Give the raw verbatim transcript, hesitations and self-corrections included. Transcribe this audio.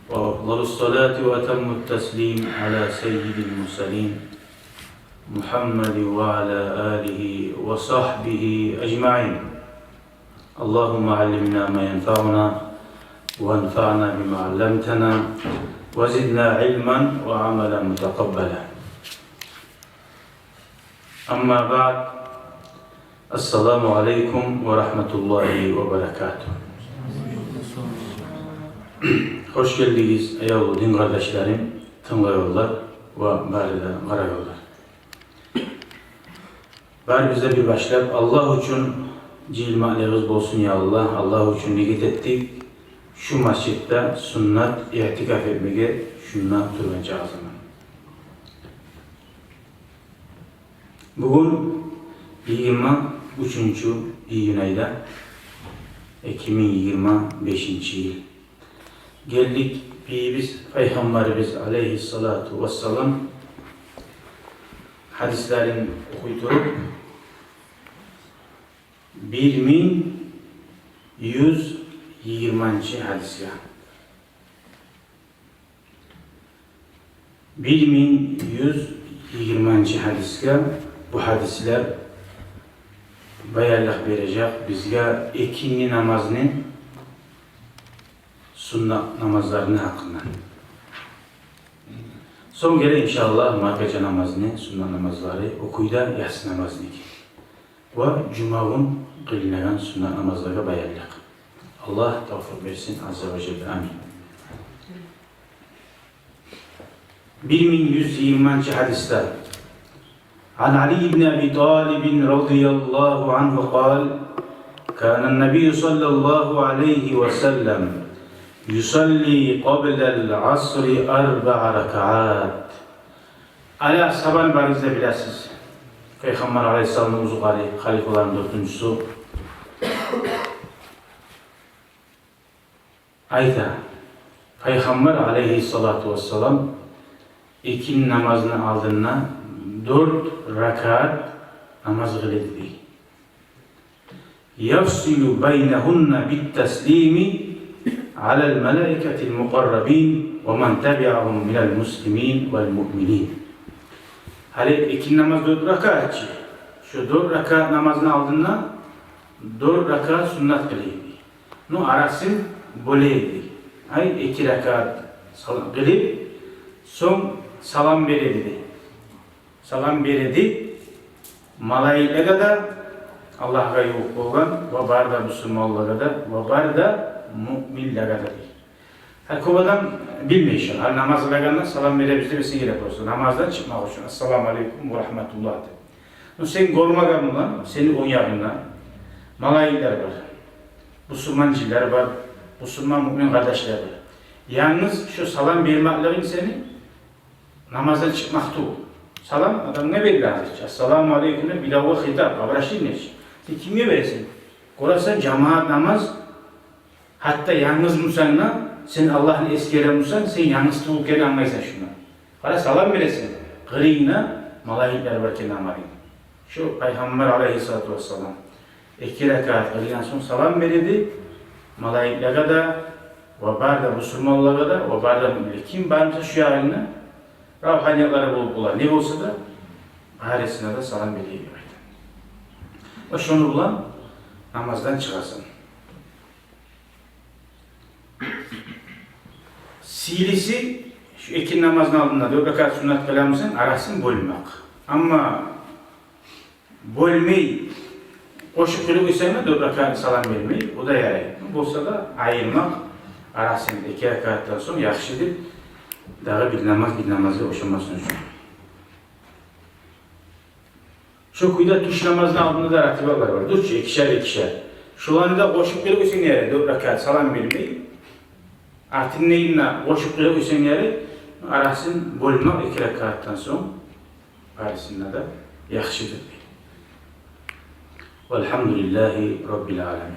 وأفضل الصلاة وأتم التسليم على سيد المرسلين محمد وعلى آله وصحبه أجمعين. اللهم علمنا ما ينفعنا وانفعنا بما علمتنا وزدنا علما وعملا متقبلا. أما بعد. السلام عليكم ورحمة الله وبركاته. Хош гелдигиз, аявлу дин къардашларым, тынглайгъанлар ва бары да къарайгъанлар. Барыбыз да бир башлап Аллагь учун жыйылмакълыгъыбыз болсун, я Аллагь. Аллагь учун ният этдик шу межитде суннат иътикаф этмеге, шунда тургъанча заман. Бугюн йигирма уьчюнчю июнь айда, эки минг йигирма бешинчи йыл. Гелдик бийибиз Пайхаммарыбыз алейгьиссалату вассалам гьадислерин охуй туруп, бир минг юз йигирманчы гьадисге. Бир минг юз йигирманчы гьадисге. Бу гьадислер баянлыкъ бережек бизге экинни намазны суннат намазларыны гьакъындан. Сонг геле, иншааллагь, маркача намазны суннат намазлары, о кюйде яссы намазныки ва жумагюн къылынагъан суннат намазлагъа баянлыкъ. Аллагь тавфикъ берсин, азза ва жалла. Амин. Бир минг юз йигирманчы гьадисде. عن علي بن أبي طالب رضي الله عنه قال: كان النبي صلى الله عليه وسلم يصلي قبل العصر أربع ركعات. Али асгьабаны барыгъыз да билесиз. Пайхаммар алейгьиссаламны узукъары, халифаларыны дёртюнчюсю. Айта, Пайхаммар алейгьиссалату вассалам экинни намазны алдында дёрт ракаат намаз къыла эди дей. يفصل بينهن بالتسليم على الملائكة المقربين ومن تبعهم من المسلمين والمؤمنين. Гьали экинни намаз дёрт ракаат чы. Шо дёрт ракаат намазны алдында дёрт ракаат суннат къыла эди. Ну, арасын бёле эди. Ай, эки ракаат сал-, къылып, сонг салам бере эди. Салам бере эди малайиклеге де, Аллагьгъа ювукъ болгъан, ва бары да бусурманлагъа да, ва бары да муъминлеге де дей. Гьар кёп адам билмей шо. Гьар намаз къылагъанда салам беребиз деп эсине геле просто. Намаздан чыкъмакъ учун: «Ассаламу алейкум ва рагьматуллагь», – деп. Ну, сен гёрмеген булан, сени онг ягъынгда малайиклер бар, бусурман жинлер бар, бусурман муъмин къардашлар бар. Янгыз шо салам бермеклигинг сени намаздан чыкъмакъ тюгюл. Салам адамгъа бериле гьазир чи. «Ассаламу алейкум» деп биревге хитап, обращение чи. Сен кимге бересен? Гёресен, жамаат намаз, гьатта янгыз бусанг да, сен Аллагьны эсгере бусанг, сен янгыз тюгюл экенни англайсан шундан. Къара, салам бересен, къырыйынгда малайиклер бар экен, амалынг. Шо Пайхаммар алейгьиссалату вассалам эки ракаат къылгъан сонг салам бере эди малайиклеге де, ва бары да бусурманлагъа да, ва бары да муъминлеге. Ким бар буса шо ягъында, равгьаниятлары болуп бола, не болса да, барысына да салам бере эди деп айта. Ва шону булан намаздан чыгъасан. Сыйлысы, шо экинни намазны алдында дёрт ракаат суннат къыла бусанг, арасын бёлмек. Амма бёлмей, къошуп къылып къойсанг да, дёрт ракаат салам бермей, о да ярай. Болса да, айырмакъ арасын, эки ракаатдан сонг яхшы деп, дагъы бир намаз бир намазгъа ошамасын учун. Шо кюйде тюш намазны алдында да ратибатлар бар дюр чю, экишер-экишер. Шоланы да къошуп къылып къойсанг ярай, дёрт ракаат салам бермей, артындагъына къошуп къылып къойсанг ярай, арасын бёлмек эки ракаатдан сонг барысына да яхшыдыр дей. Валгьамдулиллагьи раббил аламин.